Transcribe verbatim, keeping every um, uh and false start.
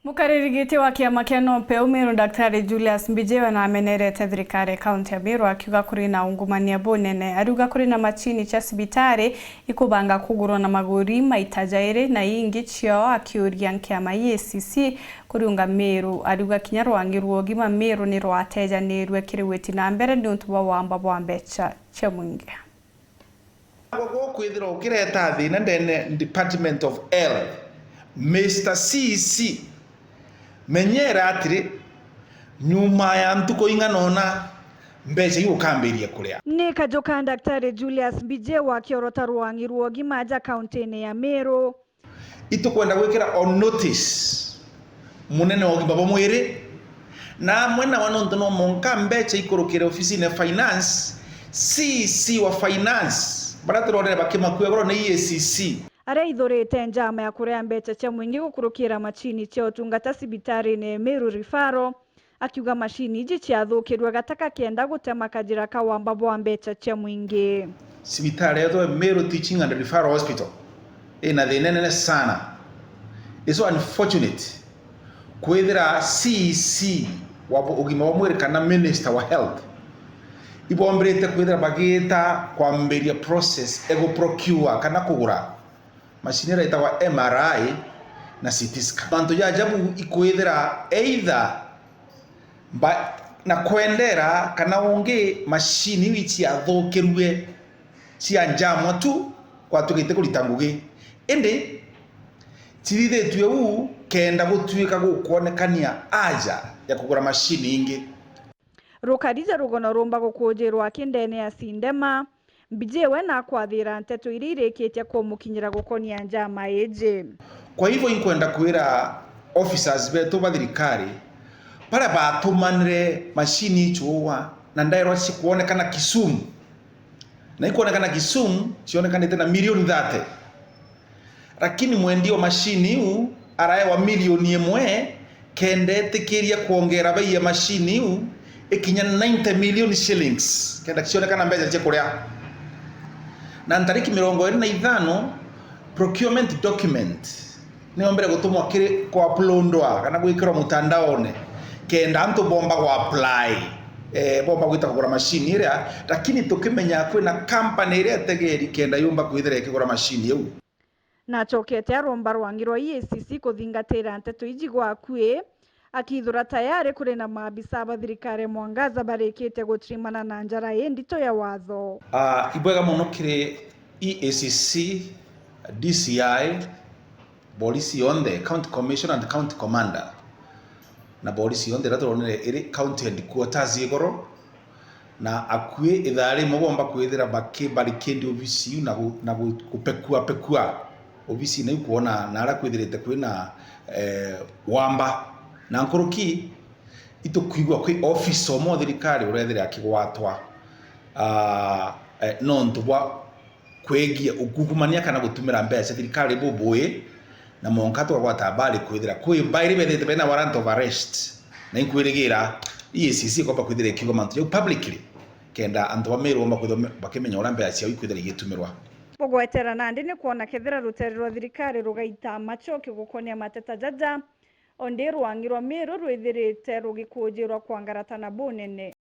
Mukariri giti wa kiama kia NOPEU Meru, Daktari Julius Mbijiwe, namenerete thirikari ya kaunti ya Meru, akiuga kuri na ungumania bunene. Ariuga kuri na machini cia cibitari ikubanga kugurwa na maguri maita jairi, na ingi ciao akiuria nkiama E A C C kuriunga Meru. Ariuga kinya rwangi rwa ugima Meru ni rwatejanirue kiri gwiti na mbere niuntu bwa wamba bwa mbecha cia mwingi. Gukwithirwa ukireta thina ndene Department of Health, Mister C C, menyera atiri, nyuma ya ntuku ing'ana ona, mbecha iu ukambiria kuria. Ni kaju ka Daktari Julius Mbijiwe akiorota rwangi rwa ugima aja kauntine ya Meru. Itukwenda gwikira on notice munene wa ugima bwa mwiri, na amwe nawe nontu no monka mbecha ikurukire ofisine ya finance, C C wa finance, baria turonere bakimakua igoro ni E A C C. Aria aithurite njama ya kuria mbecha cia mwingi gukurukira machini cia utungata cibitarine ya Meru Referral, akiuga machini iji ciathukirue gataka kenda gutema kajira ka wamba bwa mbecha cia mwingi. Cibitari yetu ya Meru Teaching and Referral Hospital ina thina inene sana. It's so unfortunate kwithira C C wa bu-, ugima wa mwiri kana Minister wa Health ibombirite kwithira bagiita kwambiria process ya gu procure kana kugura machine iria itagwa M R I na C T scan. Mantu ja ajabu ikwithira either mba-, na kwendera kana ungi machine iu iciathukirue cia njamwa tu kwatuikite kurita ngugi. Indi cithithitue uu kenda gutuika gukwonekania aja ya kugura machine ingi. Rukarija rugono rumba gukujirwa aki ndene ya Sindema, Mbijiwe nakwathira nteto iria irikitie kumukinyira gukonia njama iji. Kwa hivyo inkwenda kwira officers betu ba thirikari baria batumanire machine icuuwa na ndairwa cikwonekana Kisumu, na ikwonekana Kisumu cionekanite na milioni thirty. Lakini mwendia wa machine iu araewa milioni imwe kenda etikiria kwongera bei ya machine iu ikinya ninety million shillings, kenda cionekana mbecha cia kuria. Na ntariki mirongo iri na ithano, procurement document niyombere gutumwa kiri kuuploadwa kana gwikirwa mutandaone, kenda antu bomba kuapply, eh, bomba gwita kugura machine iria, lakini tukimenya kwina company iria itegeri kenda yumba kwithira ikigura machine iu. Nacokete aromba rwangi rwa E A C C kuthingatira nteto iji gwa akui, akithura tayari kuri na maabisa ba thirikari ya Mwangaza barikite gutirimana na njara indito ya watho. Ah, ibwega mono kiri E A C C, D C I, borisi yonthe, County Commissioner and County Commander, na borisi yonthe iria turonere iri county headquarters igoro, na akui ithaa rimwe bomba kwithira bakibarikindi obisi iu na gu-, na gu-, gupekua pekua obisi na iu kwona naria kwithirite kwina, eh, wamba. Na nkuruki itukwigua kwi officer umwe wa thirikari urethire akigwatwa, ah, eh, nontu bwa kwegie ukukumania kana gutumira mbeca cia thirikari bubui, na monka twagwata habari kwithira kwi bairi bethite bena warrant of arrest, na inkwirigira E A C C ikomba kwithira ikiuga mantu jau publicly, kenda antu ba Meru bomba kwithirwa me-, bakimenya uria mbeca ciao ikwithira igitumirwa. Bugwetera nandi ni kwona kethira rutere rwa thirikari rugaita macoki gukonia mateta jaja, ondi rwangi rwa Meru rwithirite rugikujirwa kwangarata na bunene.